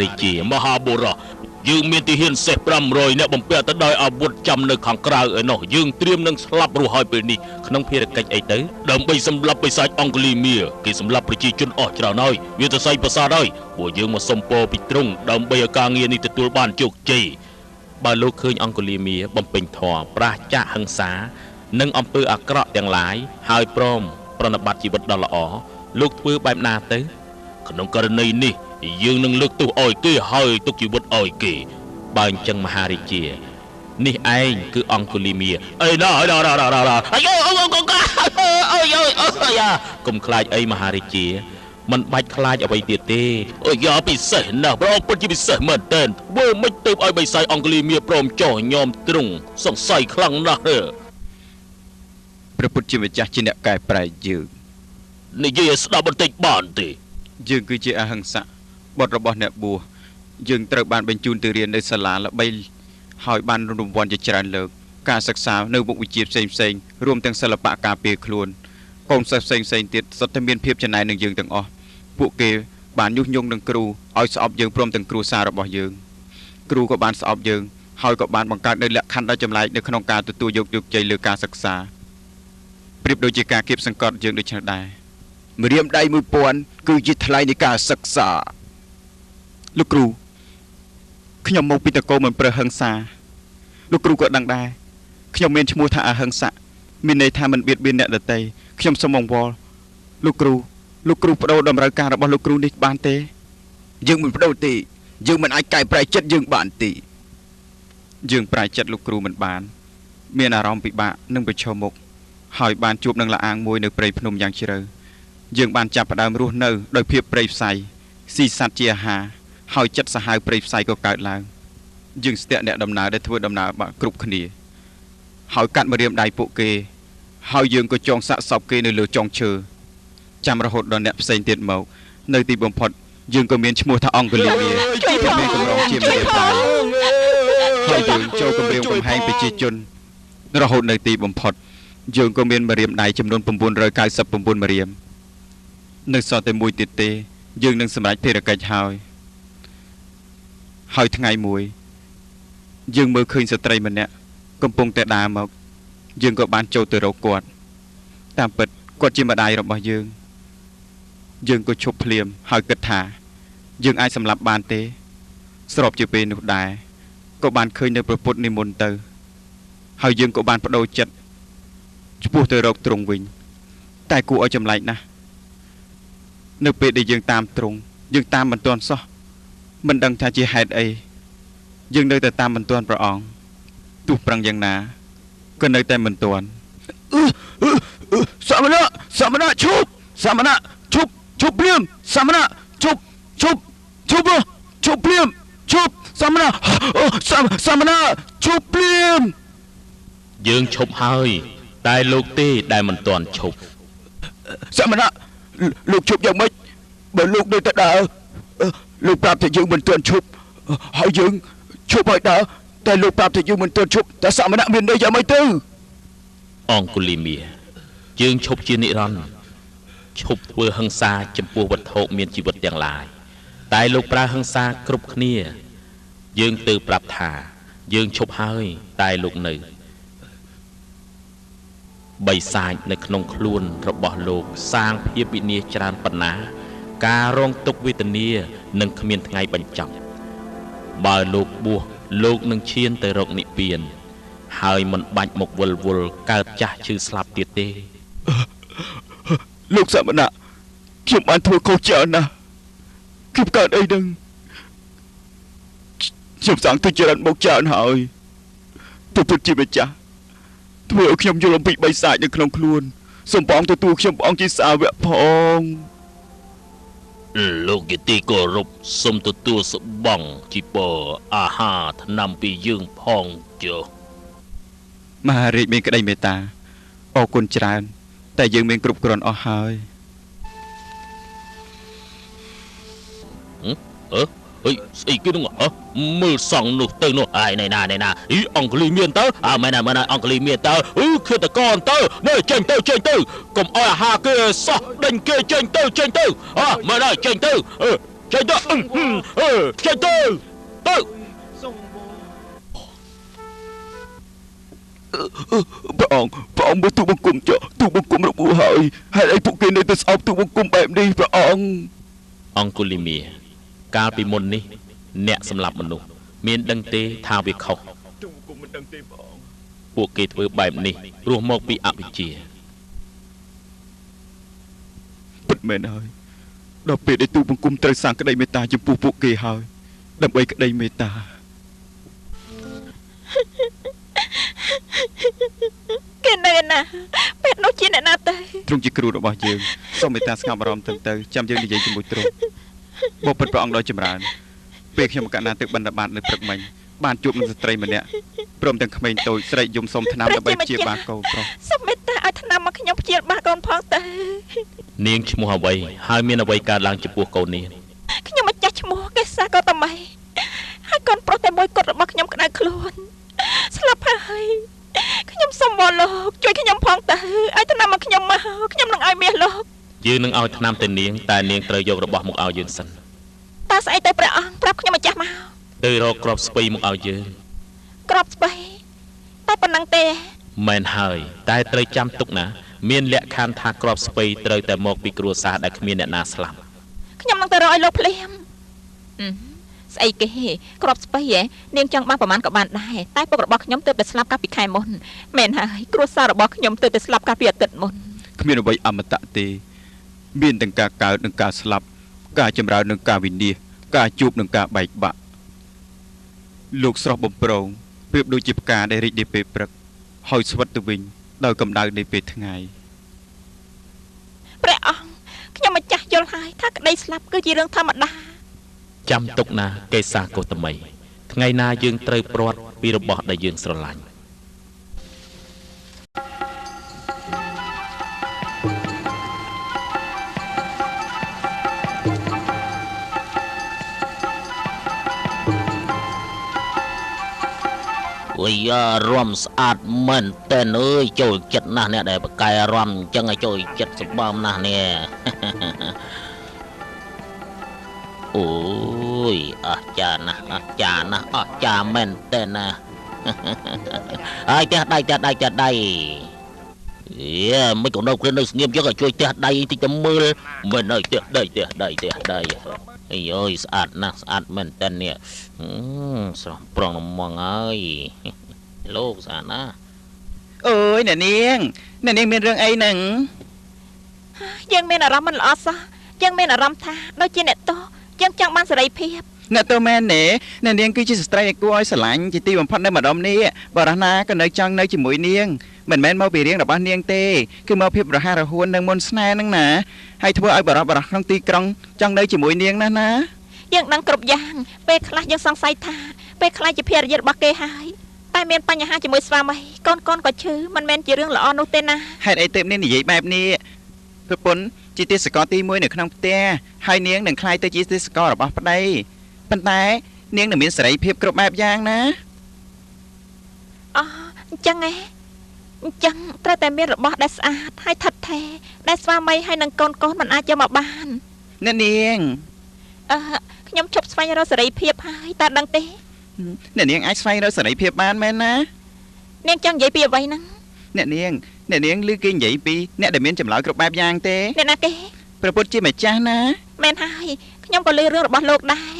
រាជាមហាបុរសយើងមានទាហានសេះ500នាក់បំពាក់ទៅដោយអាវុធចាំនៅខាងក្រៅឯណោះយើងត្រៀមនឹងស្លាប់រស់ហើយពេលនេះក្នុងភារកិច្ចអីទៅដើម្បីសម្លាប់បិសាចអង្គលីមៀគេសម្លាប់ប្រជាជនអស់ច្រើនហើយវាទៅសៃប្រសាទហើយពួកយើងមកសុំពរពីទ្រង់ដើម្បីឲ្យការងារនេះទទួលបានជោគជ័យបើលោកឃើញអង្គលីមៀបំពេញធម៌ប្រាសចាកហិង្សានិងអំពើអាក្រក់ទាំងឡាយហើយព្រមប្រណិប័តជីវិតដ៏ល្អលោកធ្វើបែបណាទៅក្នុងករណីនេះយើងនឹងលើកទោសឲ្យគេហើយទុកជីវិតឲ្យគេបើអញ្ចឹងមហារាជានេះឯងគឺអង្គលីមៀអីណាអីណាណាណាអាយអូអូកអូយអូយអូយ៉ាកុំខ្លាចអីមហារាជាមិនបាច់ខ្លាចអ្វីទៀតទេអូយ៉ាពិសេសណាស់ប្រពិតជាពិសេសមែនទែនធ្វើមិនទៅឲ្យបិសាចអង្គលីមៀព្រមចោះញោមទ្រង់សង្ស័យខ្លាំងណាស់ព្រះពុទ្ធជាម្ចាស់ជាអ្នកកែប្រែយើងនិយាយឲ្យស្ដាប់បន្តិចបានទេយើងគឺជាអហិង្សៈបុត្ររបស់អ្នកបួសយើងត្រូវបានបញ្ជូនទៅរៀននៅសាលាល្បីហើយបានរង្វាន់ជាច្រើនលើកការសិក្សានៅមុខវិជ្ជាផ្សេងផ្សេងរួមទាំងសិល្បៈការពារខ្លួនកូនសិស្សផ្សេងផ្សេងទៀតសុទ្ធតែមានភាពចំណែននឹងយើងទាំងអស់ពួកគេបានញុះញង់នឹងគ្រូឲ្យស្អប់យើងព្រមទាំងគ្រួសាររបស់យើងគ្រូក៏បានស្អប់យើងហើយក៏បានបង្កើតនៅលក្ខខណ្ឌដ៏ចម្លែកនៅក្នុងការទទួលយកជោគជ័យលើការសិក្សាប្រៀបដូចជាការគៀបសង្កត់យើងដូចនេះដែរម្រាមដៃ1000គឺជាថ្លៃនៃការសិក្សាលោកគ្រូខ្ញុំមកពីតកោមិនប្រើហិង្សាលោកគ្រូក៏ដឹងដែរខ្ញុំមានឈ្មោះថាអហិង្សៈមានន័យថាមិនបៀតបៀនអ្នកដទៃខ្ញុំសូមអង្វរលោកគ្រូលោកគ្រូបដូរតម្រូវការរបស់លោកគ្រូនេះបានទេយើងមិនបដូរទេយើងមិនអាចកែប្រែចិត្តយើងបានទេយើងប្រែចិត្តលោកគ្រូមិនបានមានអារម្មណ៍ពិបាកនឹងប្រឈមមុខហើយបានជួបនឹងលអាងមួយនៅព្រៃភ្នំយ៉ាងជ្រៅយើងបានចាប់ផ្ដើមរស់នៅដោយភាពព្រៃផ្សៃស៊ីសត្វជាអាហារហើយចិត្តសាហាវព្រៃផ្សៃក៏កើតឡើងយើងស្ទាក់អ្នកដំណើរដែលធ្វើដំណើរបាក់គ្រប់គ្នាហើយកាត់ម្រាមដៃពួកគេហើយយើងក៏ចងសាកសពគេនៅលើចុងឈើចាំរហូតដល់អ្នកផ្សេងទៀតមកនៅទីបំផុតយើងក៏មានឈ្មោះថាអង្គលីមៀមានកម្រងជាម្រាមដៃហើយយើងចូលគម្រាមកំហែងប្រជាជនរហូតនៅទីបំផុតយើងក៏មានម្រាមដៃចំនួន999ម្រាមនៅសល់តែមួយទៀតទេយើងនឹងសម្រេចភារកិច្ចហើយហើយថ្ងៃមួយយើងមើលឃើញស្ត្រីម្នាក់កំពុងតែដើរមកយើងក៏បានចូលទៅរកគាត់តាមពិតគាត់ជាម្ដាយរបស់យើងយើងក៏ឈប់ភ្លាមហើយគិតថាយើងអាចសម្លាប់បានទេស្របជាពេលនោះដែរក៏បានឃើញនៅព្រះពុទ្ធនិមន្តទៅហើយយើងក៏បានបដូរចិត្តឆ្ពោះទៅរកទ្រង់វិញតែគួរឲ្យចម្លែកណាស់នៅពេលដែលយើងតាមទ្រង់យើងតាមមិនទាន់សោះមិនដឹងថាជាហេតុអីយើងនៅតែតាមមិនទាន់ព្រះអង្គទោះប្រឹងយ៉ាងណាក៏នៅតែមិនទាន់សមណៈសមណៈឈប់សមណៈឈប់ឈប់ភ្លាមសមណៈឈប់ឈប់ឈប់ឈប់ភ្លាមឈប់សមណៈសមណៈឈប់ភ្លាមយើងឈប់ហើយតែលោកទេដែលមិនទាន់ឈប់សមណៈលោកឈប់យ៉ាងម៉េចបើលោកនៅតែដើរលោកប្រាប់ថាយើងមិនទាន់ឈប់ហើយយើងឈប់ហើយដើរតែលោកប្រាប់ថាយើងមិនទាន់ឈប់តែសមណៈមានន័យយ៉ាងម៉េចទៅអង្គលីមៀយើងឈប់ជានិរន្តរ៍ឈប់ធ្វើហិង្សាចំពោះវត្ថុមានជីវិតទាំងឡាយតែលោកប្រើហិង្សាគ្រប់គ្នាយើងទៅប្រាប់ថាយើងឈប់ហើយតែលោកនៅបិសាចនៅក្នុងខ្លួនរបស់លោកសាងភាពវិនាសច្រើនប៉ុណ្ណាការរងទុក្ខវេទនានឹងគ្មានថ្ងៃបញ្ចប់បើលោកបួសលោកនឹងឈានទៅរកនិព្វានហើយមិនបាច់មកវិលវល់កើតចាស់ឈឺស្លាប់ទៀតទេលោកសមណៈខ្ញុំបានធ្វើខុសច្រើនណាស់ខ្ញុំកើតអីនឹងខ្ញុំសាងទុច្ចរិតមកច្រើនហើយទៅពុទ្ធជាម្ចាស់ធ្វើឲ្យខ្ញុំយល់អំពីបិសាចនៅក្នុងខ្លួនសូមព្រះអង្គទទួលខ្ញុំព្រះអង្គជាសាវកផងលោកជាទីគោរពសូមទទួលស្បង់ជីពរអាហារថ្នាំពីយើងផងចុះមហារាជមានក្តីមេត្តាអរគុណច្រើនតែយើងមានគ្រប់គ្រាន់អស់ហើយអឺហេស្អីគេនោះហ៎មើលសង់នោះទៅនោះហើយណែណាណែណាអីអង្គលីមានទៅអើមែនណាមែនណាអង្គលីមានទៅអឺឃាតករទៅនេះចេញទៅចេញទៅកុំអោយអាហារគេសោះដេញគេចេញទៅចេញទៅអើមែនហើយចេញទៅអឺ ចេញទៅអឺចេញទៅទៅព្រះអង្គព្រះអង្គមើលទូបង្គំចុះទូបង្គំរបួសហើយហេតុអីពួកគេនៅតែស្អប់ទូបង្គំបែបនេះព្រះអង្គអង្គុលីមាកាលពីមុននេះអ្នកសម្លាប់មនុស្សមានដឹងទេថាវាខុសទូបង្គំមិនដឹងទេព្រះអង្គពួកគេធ្វើបែបនេះព្រោះមកពីអវិជ្ជាពិតមែនហើយដល់ពេលដែលទូបង្គំត្រូវសាងក្តីមេត្តាចំពោះពួកគេហើយដើម្បីក្តីមេត្តាគេនៅឯណាពេទ្យនោះជាអ្នកណាទៅទ្រង់ជាគ្រូរបស់យើងសូមមេត្តាស្ងប់អារម្មណ៍ទៅចាំយើងនិយាយជាមួយទ្រង់បបិទ្ធព្រះអង្គដ៏ចម្រើនពេលខ្ញុំកណ្ណាទៅបណ្ឌបាតនៅព្រឹកមិញបានជួបនឹងស្ត្រីម្នាក់ព្រមទាំងក្មេងតូចស្រែកយំសុំថ្នាំដើម្បីព្យាបាលកូនប្រុសសូមមេត្តាឲ្យថ្នាំមកខ្ញុំព្យាបាលកូនផងទៅនាងឈ្មោះអ្វីហើយមានអ្វីកើតឡើងចំពោះកូននាងខ្ញុំម្ចាស់ឈ្មោះកេសាកោតមីហើយកូនប្រុសតែមួយគត់របស់ខ្ញុំក្តៅខ្លួនស្លាប់ហើយខ្ញុំសូមវល់លោកជួយខ្ញុំផងទៅឲ្យថ្នាំមកខ្ញុំមកខ្ញុំនឹងឲ្យមាសលោកយើងនឹងឲ្យថ្នាំទៅនាងតែនាងត្រូវយករបស់មកឲ្យយើងសិនតើស្អីទៅព្រះអង្គប្រាប់ខ្ញុំម្ចាស់មកទៅរកក្របស្ពៃមកឲ្យយើងក្របស្ពៃតែប៉ុណ្ណឹងទេមែនហើយតែត្រូវចាំទុកណាមានលក្ខខណ្ឌថាក្របស្ពៃត្រូវតែមកពីគ្រួសារដែលគ្មានអ្នកណាស្លាប់ខ្ញុំនឹងទៅរកឲ្យលោកភ្លាមស្អីគេក្របស្ពៃហ៎នាងចង់បានប្រមាណក៏បានដែរតែពុករបស់ខ្ញុំទើបតែស្លាប់កាលពីខែមុនមែនហើយគ្រួសាររបស់ខ្ញុំទើបតែស្លាប់កាលពីអាទិត្យមុនគ្មានអ្វីអមតៈទេមានទាំងការកើតនិងការស្លាប់ការចម្រើននិងការវិនាសការជួបនិងការបែកបាក់លោកស្រស់បំព្រងប្រៀបដូចជាផ្កាដែលរីកនៅពេលព្រឹកហើយស្វិតទៅវិញដោយកម្ដៅនៃពេលថ្ងៃព្រះអង្គខ្ញុំម្ចាស់យល់ហើយថាក្តីស្លាប់គឺជារឿងធម្មតាចាំទុកណាកេសាកោតមីថ្ងៃណាយើងត្រូវព្រាត់ពីរបស់ដែលយើងស្រឡាញ់អូយរំស្អាតមែនតើអើយចូលចិត្តណាស់អ្នកដែលបកែរំអញ្ចឹងឲ្យចូលចិត្តសម្បំណាស់នេះអូយអស្ចារ្យណាស់អស្ចារ្យណាស់អស្ចារ្យមែនតើណាហើយផ្ទះដៃផ្ទះដៃផ្ទះដៃអេមិនក៏នៅគ្នានៅស្ងៀមចឹងឲ្យជួយផ្ទះដៃតិចទៅមើលមិនឲ្យផ្ទះដៃផ្ទះដៃផ្ទះដៃអីអើយស្អាតណាស់ស្អាតមែនតើនេះស្រស់ប្រងហ្មងហើយលោកស្អាតណាស់អើយអ្នកនាងអ្នកនាងមានរឿងអីហ្នឹងយើងមានអារម្មណ៍មិនល្អសោះយើងមានអារម្មណ៍ថាដូចជាអ្នកទោសយើងចង់បានសេរីភាពអ្នកទោសមែនទេអ្នកនាងគឺជាស្ត្រីដែលគួរឲ្យស្រឡាញ់ជាទីបំផុតនៅម្ដុំនេះបរិះណាក៏នៅចង់នៅជាមួយនាងមិនមែនមកពីរឿងរបស់នាងទេគឺមកភាពរហ័សរហួននិងមន្តស្នេហ៍ហ្នឹងណាហើយធ្វើឲ្យបរិះបរោះក្នុងទីក្រុងចង់នៅជាមួយនាងណាស់ណាយើងដឹងគ្រប់យ៉ាងពេលខ្លះយើងសង្ស័យថាពេលខ្លះជាភរិយារបស់គេហើយតែមានបញ្ហាជាមួយស្វាមីកូនកូនក៏ឈឺមិនមែនជារឿងល្អនោះទេណាហេតុអីទើបនាងនិយាយបែបនេះប្រពន្ធជាទេសកលទី1នៅក្នុងផ្ទះហើយនាងនឹងក្លាយទៅជាទេសកលរបស់ប្តីប៉ុន្តែនាងនឹងមានសេរីភាពគ្រប់បែបយ៉ាងណាអូអញ្ចឹងឯងអញ្ចឹងត្រូវតែមានរបស់ដែលស្អាតហើយថិតថេរដែលស្វាមីហើយនឹងកូនកូនមិនអាចយកមកបានអ្នកនាងអឺខ្ញុំឈប់ស្វែងរកសេរីភាពហើយតើដឹងទេអ្នកនាងអាចស្វែងរកសេរីភាពបានមែនណានាងចង់និយាយពីអ្វីហ្នឹងអ្នកនាងអ្នកនាងឮគេនិយាយពីអ្នកដែលមានចម្លើយគ្រប់បែបយ៉ាងទេអ្នកណាគេព្រះពុទ្ធជាម្ចាស់ណាមែនហើយខ្ញុំក៏ឮរឿងរបស់លោកដែរ